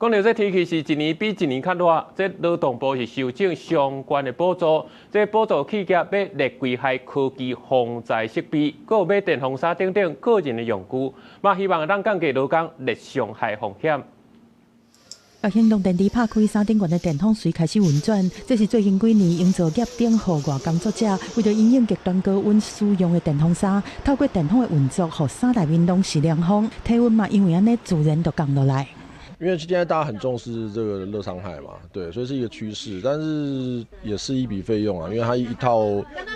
講到這天氣是一年比一年較熱，這勞動部是修正相關的補助，這補助企業買熱危害科技防災設備，閣有買電風扇等等個人的用具，嘛希望會當降低勞工熱傷害風險。行動電池拍開，三等懸的電風隨開始運轉。這是最近幾年營造業等戶外工作者為著因應極端高溫使用的電風扇，透過電風的運作，予衫內面攏是涼風，體溫嘛因為按呢自然就降落來。因為現在大家很重視這個熱傷害嘛，對，所以是一個趨勢，但是也是一筆費用啊，因為它一套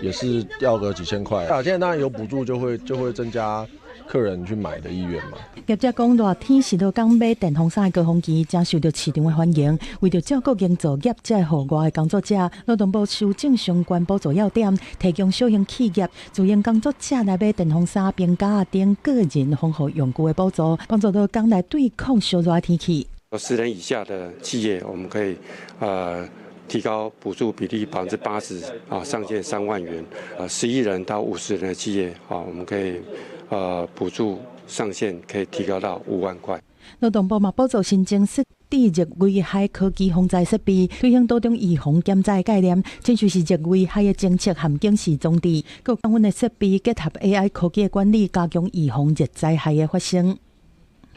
也是要個幾千塊啊。現在當然有補助，就會增加客人去買的意願嘛。業者講，熱天時勞工買電風扇的高峰期，誠受著市場的歡迎。為著照顧營造業這戶外的工作者，勞動部修正相關補助要點，提供小型企業、自營工作者來買電風扇、冰夾等個人防護用具的補助，幫助勞工來對抗燒熱天氣。 10人以下的企業，我們可以提高補助比例80%啊，上限3萬元。11人到50人的企業啊，我們可以補助上限可以提高到5萬塊。勞動部嘛補助新增設置熱危害科技防災設備，推行多種預防減災概念，親像是熱危害的偵測和警示裝置，閣有降溫的設備結合 AI 科技的管理，加強預防熱災害的發生。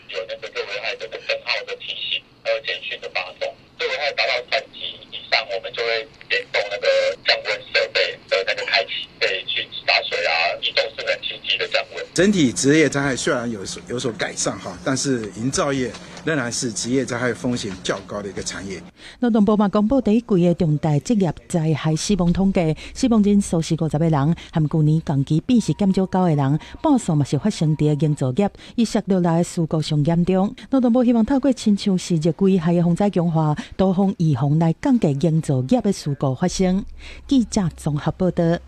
有那個熱危害的燈號的提醒，還有簡訊的發送。熱危害達到3級以上，我們就會聯動那個降溫設備的那個開啟，可以去灑水啊，移動式冷氣機的降溫。整體職業災害雖然有所改善哈，但是營造業仍然是職業災害風險較高的一個產業。勞動部嘛公布第一季的重大職業災害死亡統計，死亡人數是50個人，和舊年同期比是減少9個人，半數嘛是發生佇營造業，以摔落來的事故上嚴重。勞動部希望透過親像是熱危害的防災強化，多方預防來降低營造業的事故發生。記者綜合報道。